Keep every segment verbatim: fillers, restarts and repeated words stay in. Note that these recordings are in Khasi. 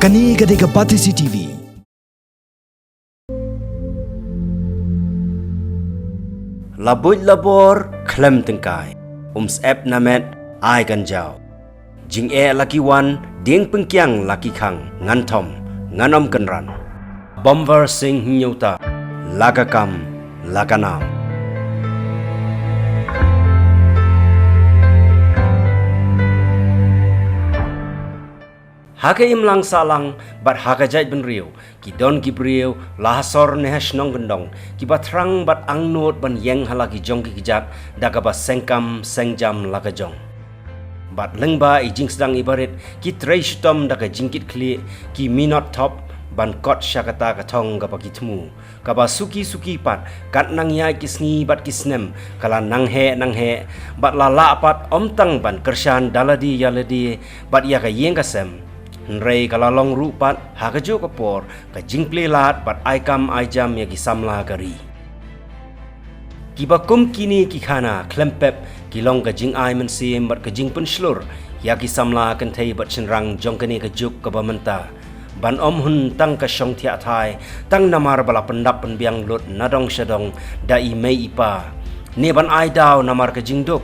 Kane ka dei ka Batesi T V. La buit la bor khlem tyngkai. Um syep na met ai kan jaw. Jingeh la ki wan, dieng pynkiang la ki khang, ngan thom, ngan ym kynran. Bomber Singh Hynñiewta, la ka kam, la ka nam. Ha ka imlang sahlang bad ha ka jaitbynriew, ki don ki briew la ha sor ne ha shnong kyndong, kiba thrang bad angnud ban ïeng ha la ki jong ki kjat da kaba seng kam seng jam la ka jong. Bad lyngba i jingsdang i barit, ki trei shitom da ka jingkitkhlieh, ki minot thop ban kot sha kata ka thong kaba ki thmu, kaba suki suki pat, kat nang ïaid ki sngi bad ki snem, ka la nang heh nang heh, bad la lah pat ym tang ban kyrshan da lade ïa lade bad ïa ka ïing ka sem, hynrei ka la long ruh pat ha kajuh ka por ka jingplie lad bad ai kam ai jam ïa ki samla ka ri. Kiba kum kine ki khana khlem pep ki long ka jingai mynsiem bad ka jingpynshlur ïa ki samla kynthei bad shynrang jong kane ka juk kaba mynta, ban ym hun tang ka shong thiah thai, tang namar ba la pyndap pynbiang lut na dong sha dong da i mei i pa, ne ban ai daw namar ka jingduk.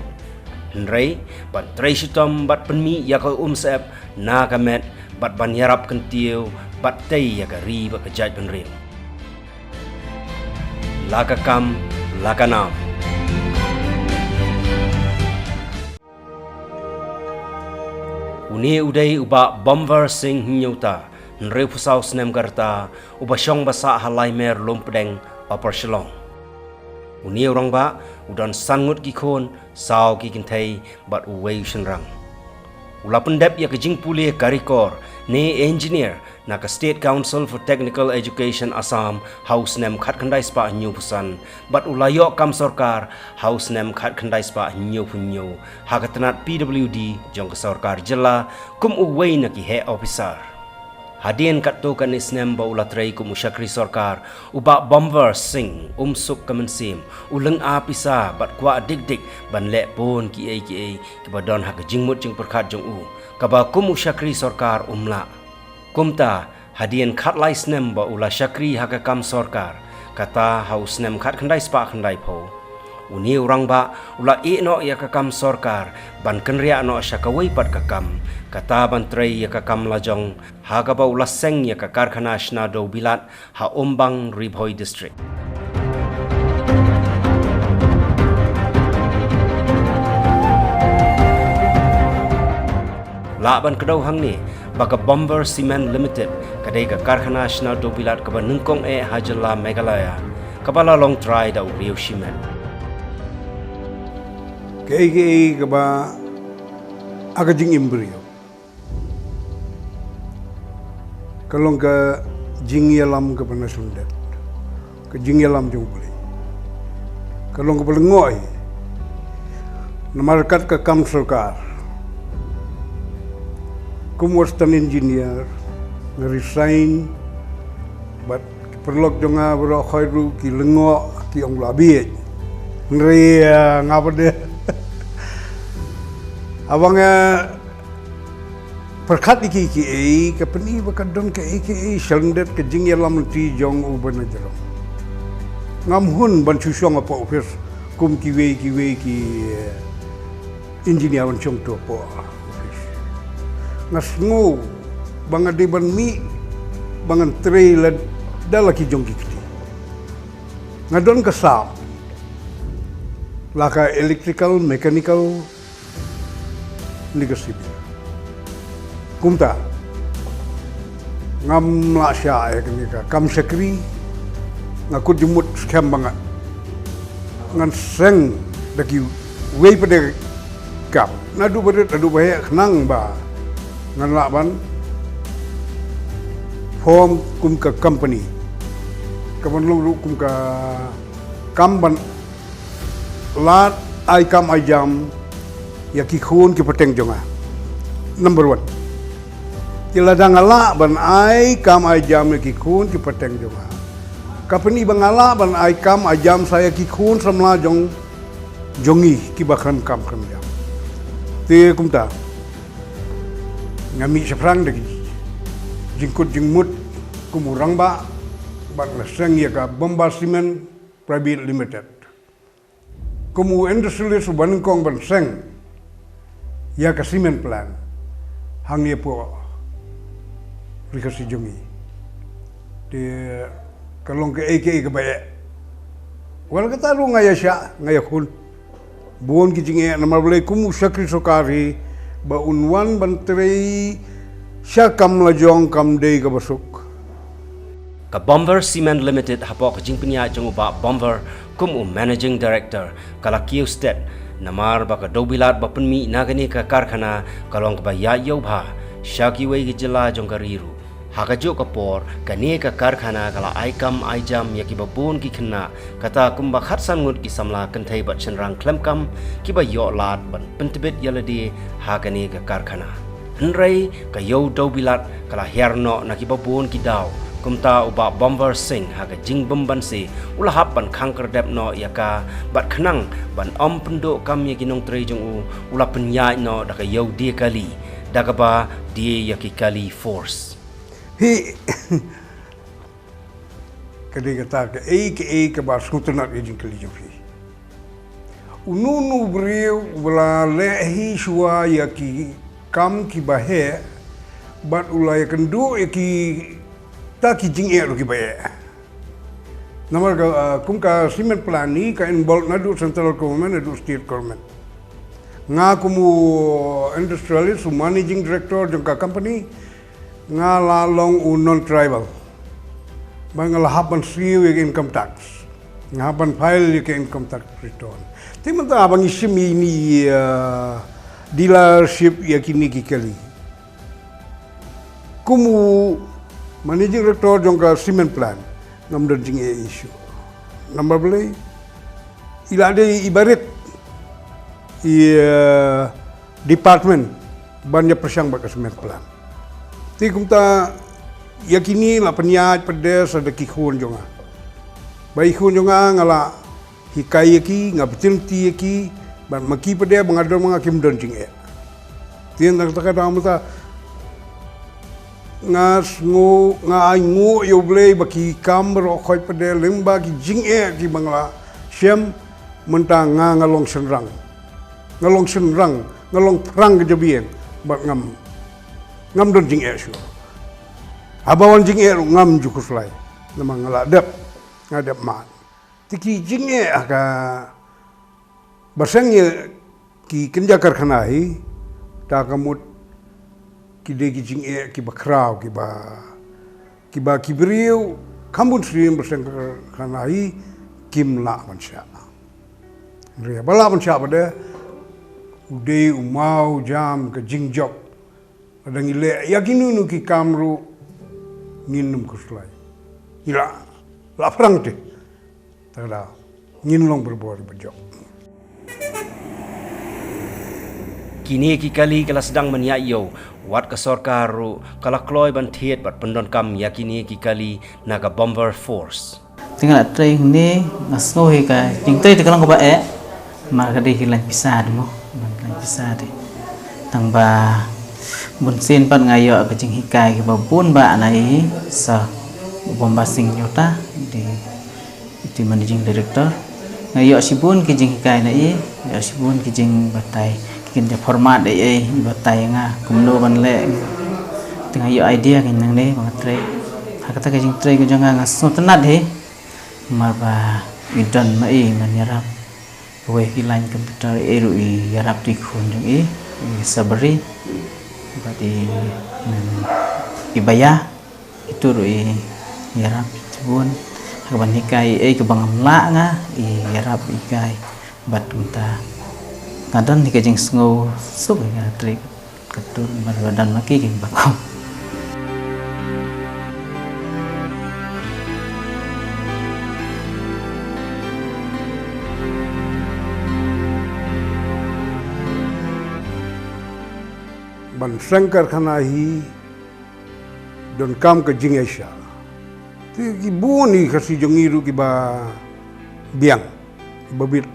Hynrei ban trei shitom bad pynmih ïa ka um syep na ka met bad ban ïarap kyntiew bad tei ïa ka ri bad ka jaitbynriew. La ka kam, la ka nam. Une u dei u Bah Bomber Singh Hynñiewta, hynriewphew saw snem ka rta, uba shong ba sah ha Laimer Lumpdeng, Upper Shillong. Une u rangbah u don san ngut ki khun, saw ki kynthei bad uwei u shynrang. U la pyndep ïa ka jingpule karikor ne engineer na ka State Council for Technical Education Assam ha u snem khatkhyndai spah hynñiewphew san, bad u la ïoh kam sorkar ha u snem khatkhyndai spah hynñiewphew hynñiew ha ka tnat P W D jong ka sorkar jylla kum uwei na ki heh ophisar. Hadien katto katne snem ba u la trei kum u shakri sorkar, u Bah Bomber Singh um suk ka mynsiem, u lyngngoh pisa bad kwah dik dik ban leh bun kiei kiei kiba don ha ka jingmut jingpyrkhat jong u, kaba kum u shakri sorkar um lah. Kumta, hadien khatlai snem ba u la shakri ha ka kam sorkar, kata ha u snem khatkhyndai spah khyndaiphew, une u rangbah u la ïeh noh ïa ka kam sorkar ban kynriah noh sha kawei pat ka kam, kata ban trei ïa ka kam lajong, ha kaba u la seng ïa ka karkhana shna dewbilat ha Umbang, Ri Bhoi District. Lah ban kdew hangne ba ka Bomber Cement Limited ka dei ka karkhana shna dewbilat kaba nyngkong eh ha jylla Meghalaya, kaba la long trai da u briew shimet. Kaei kaei kaba ha ka jingim briew, ka long ka jingïalam kaba na shongdet, ka jingïalam jong U Blei, ka long kaba lyngngoh hi. Namar kat ka kam sorkar, kum u assistant engineer, nga resign, bad ki paralok jong nga baroh khoit ruh ki lyngngoh, ki ong la bieit. Hynrei, eh, nga pat de, haba nga pyrkhat ïa kiei kiei, ka pyni ba ka don kaei kaei shongdet ka jingïalam lynti jong uba na jrong. Ngam hun ban shu shong hapoh office kum kiwei kiwei ki, eh, engineer ban shong hapoh office. Nga sngew ba nga dei ban mih, ba ngan trei lada la ki jong ki kti. Nga don ka sap, la ka electrical, mechanical, ne ka civil. Kumta, ngam lah shah ïa kane ka kam shakri, nga kut jingmut skhem ba nga, ngan seng da kiwei pat de kam. Naduh barit, naduh baheh, khnang ba ngan lah ban form kum ka company, kaban long ruh kum ka kam ban lad ai kam ai jam ïa ki khun ki pateng jong nga. Number one. Te lada nga lah ban ai kam ai jam ïa ki khun ki pateng jong nga, ka pyni ba nga lah ban ai kam ai jam sa ïa ki khun samla jong, jong ngi kiba khlem kam khlem jam. Te kumta, nga mih shaphrang da ki, Jingkut jingmut kum u rangbah bad nga seng ïa ka Bomba Cement Private Limited kum u industrialist uba nyngkong ban seng ïa ka cement plant hangne hapoh ri Khasi jong ngi. Te ka long kaei kaei kaba eh. Wat la katta ruh nga ïa shah, nga ïa khun. Bun ki jingeh namar balei kum u shakri sorkar hi ba un wan ban trei sha kam lajong kam dei kaba suk. Ka Bomber Cement Limited hapoh ka jingpynïaid jong u Bah Bomber kum u Managing Director ka la kiew stet namar ba ka dewbilat ba pynmih na kane ka karkhana ka long kaba ïaid ïew bha sha kiwei ki jylla jong ka ri ruh. Ha kajuh ka por kane ka karkhana ka la ai kam ai jam ïa kiba bun ki khynnah, kata kumba khatsan ngut ki samla kynthei bad shynrang khlem kam kiba ïoh lad ban pyntbit ïa lade ha kane ka karkhana. Hynrei ka ïew dewbilat ka la hiar noh na kiba bun ki daw. Kumta u Bah Bomber Singh ha ka jingbymbanse u la hap ban khang khyrdep noh ïa ka bad khnang ban ym pynduh kam ïa ki nongtrei jong u, u la pynïaid noh da ka ïew die kali da kaba die ïa ki kali force. Hi. Ka dei kata kaei kaei kaba sngewtynnat ïa ka jingkylli jong phi. Uno uno u briew uba la leh hi shuwa ïa ki kam kiba heh bad u la ïakynduh ïa kita ki jingeh ruh kiba eh. Namar ka, ah, kum ka cement plant hi ka involve naduh central government naduh state government. Nga kum u industrialist, u managing director jong ka company, nga la long u non-tribal. Ba nga la hap ban siew ïa ka income tax. Nga hap ban file ïa ka income tax return. Te mynta ba ngi shim ïa ine i, ah, dealership ïa kine ki kali. Kum u managing director jong ka cement plant, ngam don jingeh issue. Namar balei, i la dei iba rit i, eh, department ban ïa pyrshang bad ka cement plant. Te kumta ïa kine la pynïaid pat de sa da ki khun jong nga. Ba i khun jong nga nga la hikai ïa ki, nga btylli ïa ki, bad ma ki pat de ba nga don ma nga kim don jingeh. Te na kata ka daw mynta nga sngew, nga ainguh ïa U Blei ba ki kam baroh khoit pat de lyngba ki jingeh kiba nga la shem, mynta nga nga long shynrang. Nga long shynrang, nga long phrang ka jabieng bad ngam, ngam don jingeh shuh. Haba wan jingeh ruh ngam ju khuslai. Namar nga la dep, nga dep mad. Te ki jingeh ha kaba seng ïa ki kynja karkhana hi, ta ka mut ki dei ki jingeh kiba khraw, kiba, kiba ki briew kham bun sien ba seng karkhana hi kim lah ban shah. Hynrei ba lah ban shah pat de, u dei u maw jam ka jingjop. Lada ngi leh ïa kino kino ki kam ruh ngin ym khuslai. Ngi la, la phrang te. Te da ngin long barabor ba jop. Kine ki kali ka la sdang ban ïaid ïew, wat ka sorkar ruh ka la kloi ban thied bad pyndonkam ïa kine ki kali na ka Bomber Force. Te nga la trei hangne, nga sngew hi ka jingtrei te ka long kaba eh. Namar ka dei ki lain pisa de mo, lain pisa de. Tang ba bun sien pat nga ïoh ka jinghikai kiba bun ba na i sa u Bomber Singh Nyota, dei i managing director. Nga ïoh shibun ki jinghikai na i, ïoh shibun ki jingbatai, ki kynja format ei ei i batai nga kumno ban leh. Te nga ïoh idea ki nangne ba nga trei. Ha kata ka jingtrei ka jong nga nga sngewtynnat hi. Namar ba i don ma i man ïarap. Kawei ki lain computer ei ruh i ïarap, te i khun jong i, i Sabri bad i, mm, i Baya. Itu ruh i ïarap shibun ha kaban hikai ei kaba ngam lah nga, i ïarap hikai. Bad mynta nga don hi ka jingsngewsuk hi nga trei. Katto ba don ma ki ki ba ko. Ban seng karkhana hi donkam ka jingïaishah. Te ki bun i Khasi jong ngi ruh kiba biang, kiba bit,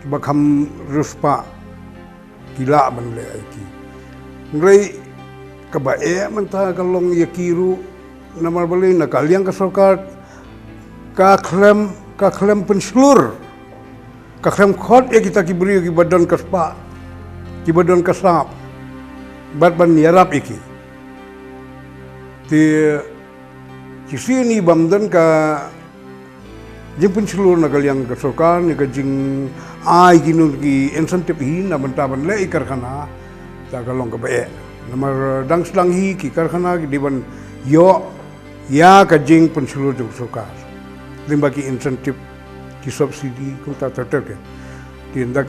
kiba kham riewspah, ki lah ban leh ïa ki. Hynrei Kaba eh mynta ka long ïa ki ruh, namar balei na ka liang ka sorkar ka khlem, ka khlem pynshlur, ka khlem khot ïa kita ki briew kiba don ka spah, kiba don ka sap, bad ban ïarap ïa ki. Te shisien bym don ka jingpynshlur na ka liang ka sorkar, ne ka jingai kino ki incentive hi na bynta ban leh i karkhana, ta ka long kaba eh. Namar dang sdang hi ki karkhana ki dei ban ïoh ïa ka jingpynshlur jong ka sorkar. Lyngba ki incentive, ki subsidy, kumta ter ter ki. Te ynda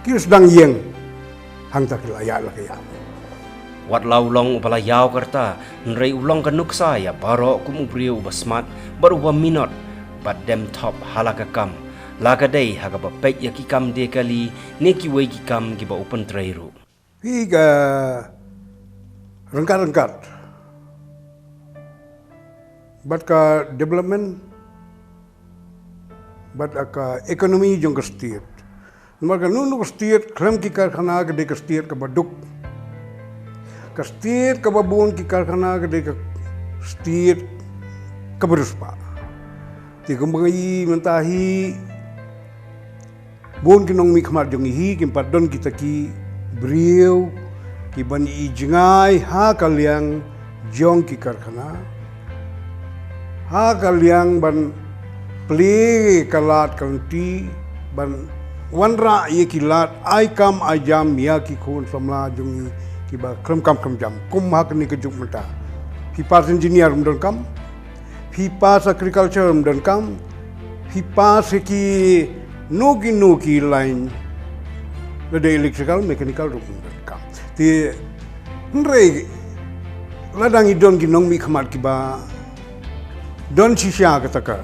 ki sdang ïeng, hangta ki la ïaid la ka ïaid. Wat la u long uba la ïaw ka rta, hynrei u long ka nuksa ïa baroh kum u briew uba smat bad uba minot, bad dem thop ha la ka kam, la ka dei ha kaba peit ïa ki kam die kali ne kiwei ki kam kiba u pyntrei ruh. Phi ka ryngkat ryngkat bad ka development bad ka economy jong ka state. Namar kano kano ka state khlem ki karkhana ka dei ka state kaba duk. Ka state kaba bun ki karkhana ka dei ka state kaba riewspah. Te kumba ngi mynta hi, bun ki nongmihkhmat jong ngi hi kim pat don kita ki briew kiban ïoh jngai ha ka liang jong ki karkhana, ha ka liang ban plie ka lad ka lynti, ban wanrah ïa ki lad ai kam ai jam ïa ki khun samla jong ngi kiba khlem kam khlem jam. Kum ha kane ka juk mynta, phi pass engineer ym don kam, phi pass agriculture ym don kam, phi pass kino kino ki line, lada electrical, mechanical ruh ym don kam. Te hynrei lada ngi don ki nongmihkhmat kiba don shisha kata ka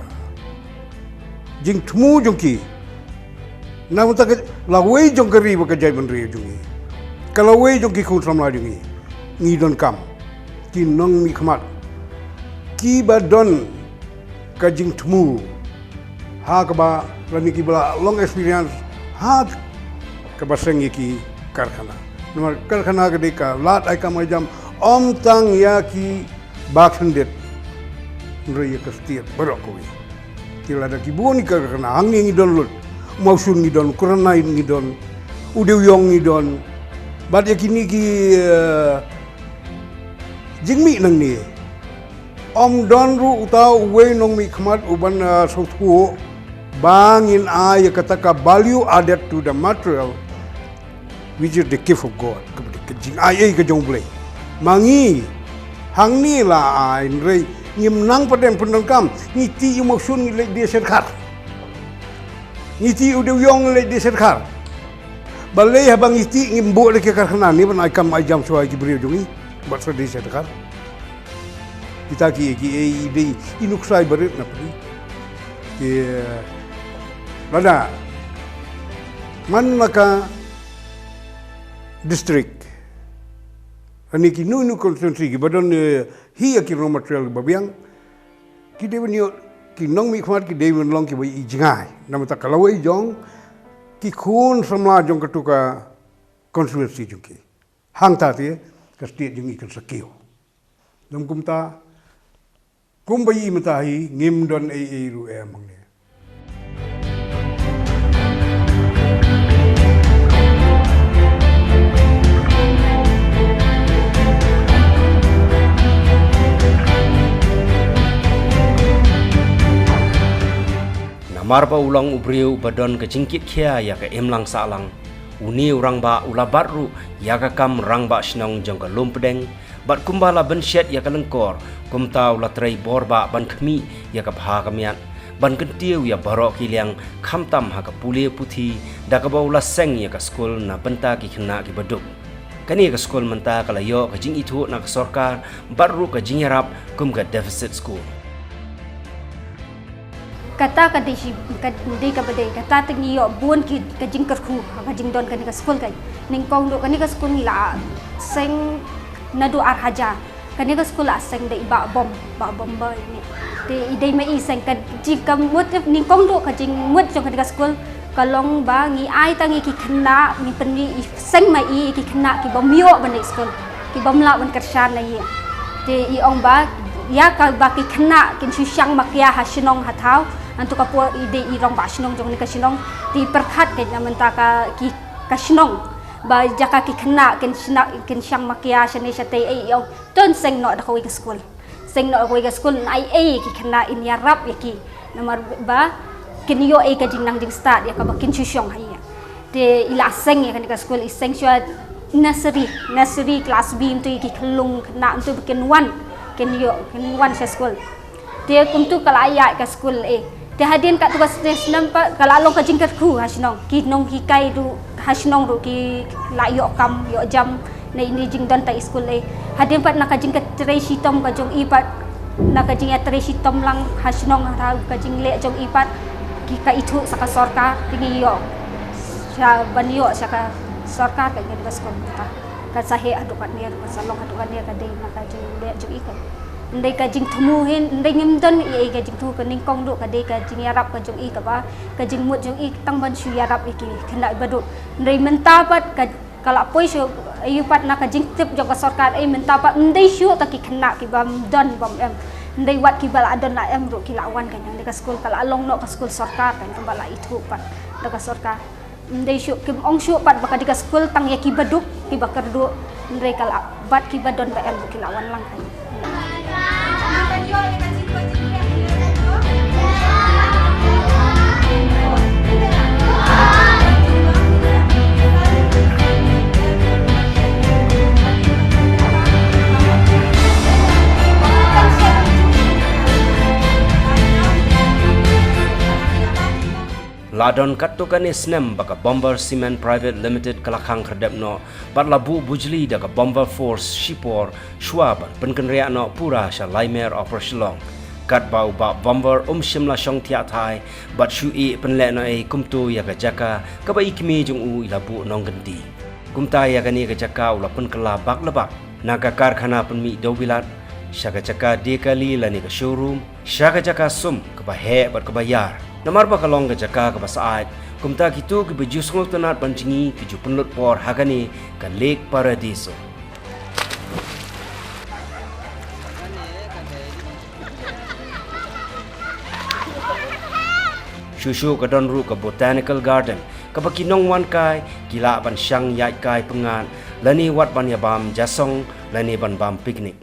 jingthmu jong ki, na kata ka lawei jong ka ri bad ka jaitbynriew jong ngi, ka lawei jong ki khun samla jong ngi, ngi don kam ki nongmihkhmat kiba don ka jingthmu ha kaba, lane kiba la long experience ha kaba seng ïa ki karkhana. Namar karkhana ka dei ka lad ai kam ai jam, ym tang ïa kiba khyndiat, hynrei ïa ka state baroh kawei. Te lada ki bun ki karkhana, hangne ngi don lut, Mawshun ngi don, Kurnai ngi don, u Dewiong ngi don, bad ïa kine ki, eh, jingmih nangne. Ym don ruh uta uwei nongmihkhmat uban, ah, sngewthuh ba ngin ai ïa kata ka value added to the material, which is the gift of God. Ka, ka jingai ei ka jong U Blei. Ma ngi hangne la ai, hynrei ngim nang pat dem pyndonkam. Ngi tih ïa u Mawshun ngi leit die sha dkhar. Ngi tih ïa u Dewiong ngi leit die sha dkhar. Balei haba ngi tih ngim buh da ki karkhana ne ban ai kam ai jam shuwa ïa ki briew jong ngi bad sa die sha dkhar. Kita ki, ki, eh, i dei i nuksa iba rit na pdeng. Ki, eh, lada man la ka district, lane kino kino constituency kiba don, eh, hi ïa ki raw material kiba biang, ki dei ban ïoh, ki nongmihkhmat ki dei ban long kiba ïoh jngai na bynta ka lawei jong ki khun samla jong katu ka constituency jong ki. Hangta te ka state jong ngi kan sa kiew. Dang kumta, kumba ïa mynta hi ngim don ei ei ruh em hangne. Namar ba u long u briew ba don ka jingkitkhia ïa ka imlang sahlang, une u rangbah u la bat ruh ïa ka kam rangbah shnong jong ka Lumpdeng, bad kumba la bynshet ïa ka lyngkor, kumta u la trei bor bah ban khmih ïa ka bha ka miat, ban kyntiew ïa baroh ki liang, khamtam ha ka pule puthi, da kaba u la seng ïa ka skul na bynta ki khynnah kiba duk. Kane ka skul mynta ka la ïoh ka jingithuh na ka sorkar, bad ruh ka jingïarap kum ka deficit school. Kata ka dei shi, ka dei kaba dei, kata te ngi ïoh bun ki, ka jingkyrkhu, ka jingdon kane ka skul ka. Nyngkong duh kane ka skul ngi la seng naduh ar hajar. Kane ka skul la seng da i Bah Bom, Bah Bom ba ini. Te i dei ma i seng ka jing ka mut, nyngkong duh ka jingmut jong kane ka skul ka long ba ngi ai tang ïa ki khynnah, ngi pynri i seng ma i ïa ki khynnah kiba ym ïoh ban leit skul. Ki bym lah ban kyrshan ïa i. Te i ong ba ïa kaba ki khynnah kin shu shang makia ha shnong ha thaw, hangto ka por i dei i rangbah shnong jong kane ka shnong. Te i pyrkhat ka na mynta ka ki ka shnong ba jaka ki khynnah kin shna kin shang makia shane shatei, i ong to seng noh da kawei ka skul. Seng noh kawei ka skul, ai ei ki khynnah in ïarap ïa ki. Namar ba kin ïoh ei ka jingnang jingstad ïa kaba kin shu shong ha ïa. Te i la seng ïa kane ka skul, i seng shuwa nursery, nursery class B, mynta ïa ki khyllung khynnah mynta ba kin wan, kin ïoh kin wan sha skul. Te kumta ka la ïaid ka skul eh. Te hadien katto katne snem pat ka la long ka jingkyrkhu ha shnong. Ki nonghikai ruh ha shnong ruh ki la ïoh kam ïoh jam na ine i jingdon tai skul eh. Hadien pat na ka jingtrei shitom ka jong i pat, na ka jingïatrei shitom lang ha shnong ha ka jingleh jong i pat, ki ka ithuh sha ka sorkar, te ngi ïoh sha ban ïoh sha ka sorkar ka ine ka skul mynta. Ka sa heh haduh katne ruh, ka sa long haduh katne, ka dei na ka jingleh jong i ka. Ym dei ka jingthmu hi, ym dei, ngim don ei ei ka jingthmu, ka nyngkong ruh ka dei ka jingïarap ka jong i kaba, ka jingmut jong i tang ban shu ïarap ïa ki khynnah ba duh. Ym dei mynta pat ka, ka la poi shuh, ïa pat na ka jingtip jong ka sorkar, ei mynta pat ym dei shuh ta ki khynnah ki bym don bym em. Ym dei wat kiba la don la em ruh ki la wan ka, ïa kane ka skul ka la long noh ka skul sorkar ka, kaba la ithuh pat da ka sorkar. Ym dei shuh, kim ong shuh pat ba ka dei ka skul tang ïa kiba duk, kiba kyrduh. Ym dei, ka la, bad kiba don ba em ruh ki la wan lang ka. La don katto katne snem ba ka Bomber Cement Private Limited ka la khang khyrdep noh bad la buh bujli da ka Bomber Force shipor shuwa ban pynkynriah noh pura sha Laimer Upper Shillong. Katba u Bah Bomber um shym la shong thiah thai bad shu ïeh pynleh noh ei kumto ïa ka jaka kaba i kmie jong u i la buh nongkynti. Kumta ïa kane ka jaka u la pynkylla bak la bak, na ka karkhana pynmih dewbilat, sha ka jaka die kali lane ka showroom, sha ka jaka sum kaba heh bad kaba ïar. Namar ba ka long ka jaka kaba syaid, kumta kito kiba ju sngewtynnat ban jngi ki ju pynlut por ha kane ka Lake Paradiso. Shuh shuh ka don ruh ka Botanical Garden, kaba ki nongwan kai ki lah ban shang ïaid kai pyngngad, lane wat ban ïa bam ja song, lane ban bam picnic.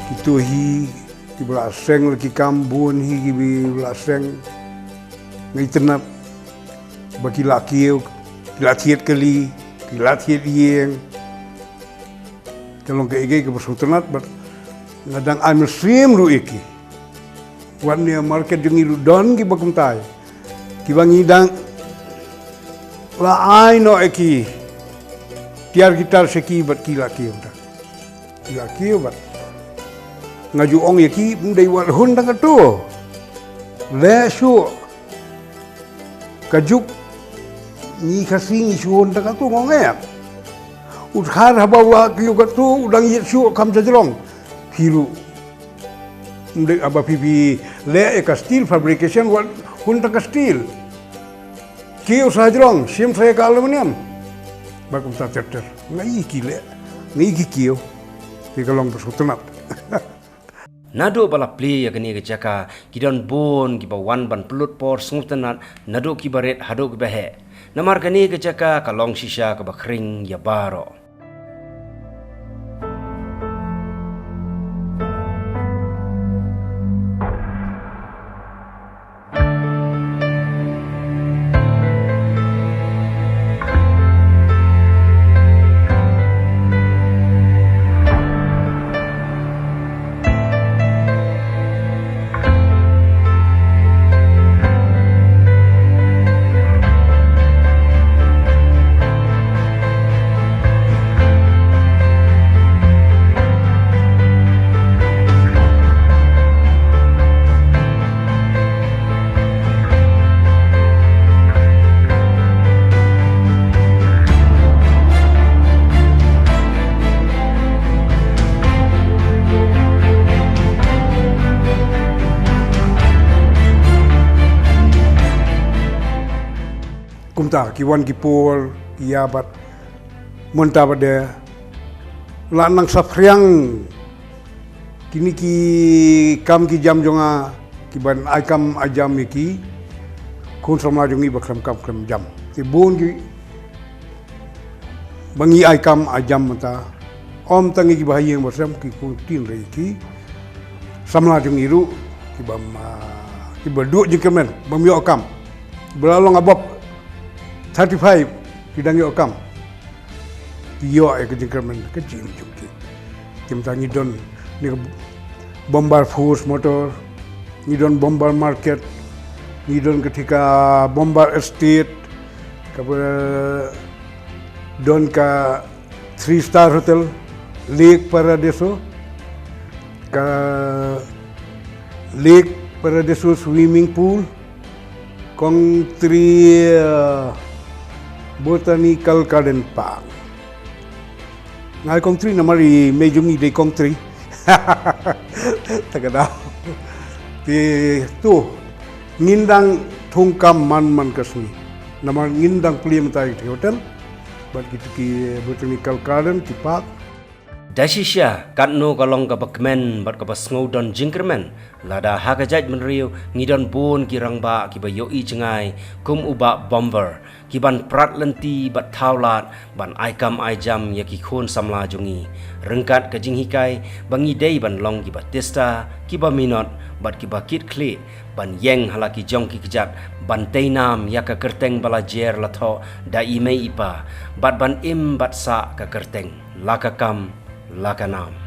Kito hi kiba la seng la ki kam bun hi kiba la seng. Nga itynnat ba ki la kiew, ki la thied kali, ki la thied ïing. Ka long kaei kaei kaba sngewtynnat bad nga dang ai mynsiem ruh ïa ki. Wat ne market jong ngi ruh don kiba kumtai, kiba ngi dang la ai noh ïa ki tiar ki tar sha ki bad ki la kiew da. Ki la kiew bad nga ju ong ïa ki, ym dei wat hun tang katto. Leh shuh. Ka juk ngi Khasi ngi shu hun tang katto, nga ong em. U dkhar haba u la kiew katto u dang ïit shuh kham sha jrong. Phi ruh, ym dei haba phi phi leh ïa ka steel fabrication wat hun tang ka steel. Kiew sha jrong, shim sha ïa ka aluminium. Ba kumta ter ter. Nga ïohi ki leh, nga ïohi ki kiew. Te ka long ba sngewtynnat. Naduh ba la plie ïa kane ka jaka, ki don bun kiba wan ban pynlut por sngewtynnat, naduh kiba rit haduh kiba heh. Namar kane ka jaka ka long shisha kaba khring ïa baroh. Kumta ki wan ki por ki ïa bad mynta bad de la nang saphriang kine ki kam ki jam jong nga, ki ban ai kam ai jam ïa ki khun samla jong ngi ba khlem kam khlem jam. Te bun ki ba ngi ai kam ai jam mynta, ym tang ïa ki ba ha ïing ba sem, ki khun ktien re, ki samla jong ngi ruh, ki bym, ah, ki ba duh jingkyrmen, bym ïoh kam, ki ba la long above thirty-five, ki dang ïoh kam, ki ïoh ïa ka jingkyrmen ka jingim jong ki. Te mynta ngi don ne ka Bomber Force Motor, ngi don Bomber Market, ngi don ka thika Bomber Estate, ka ba don ka three star hotel, Lake Paradiso, ka Lake Paradiso swimming pool, Kong Tri, uh, Botanical Garden Park. Ngai Kong Tri namar i mei jong ngi dei Kong Tri. Ta ka daw. Te tu ngin dang thung kam man man ka sngi. Namar ngin dang plie mynta ïa ki hotel bad kito ki botanical garden, ki park. Da shisha katno ka long kaba kmen bad kaba sngewdon jingkyrmen lada ha ka jaitbynriew ngi don bun ki rangbah kiba ïohi jngai kum u Bah Bomber, ki ban prat lynti bad thaw lad ban ai kam ai jam ïa ki khun samla jong ngi ryngkat ka jinghikai ba ngi dei ban long kiba tista, kiba minot bad kiba kit khlieh ban ïeng ha la ki jong ki kjat, ban tei nam ïa ka kyrteng ba la jer la thoh da i mei i pa bad ban im bad sah ka kyrteng la ka kam la ka nam.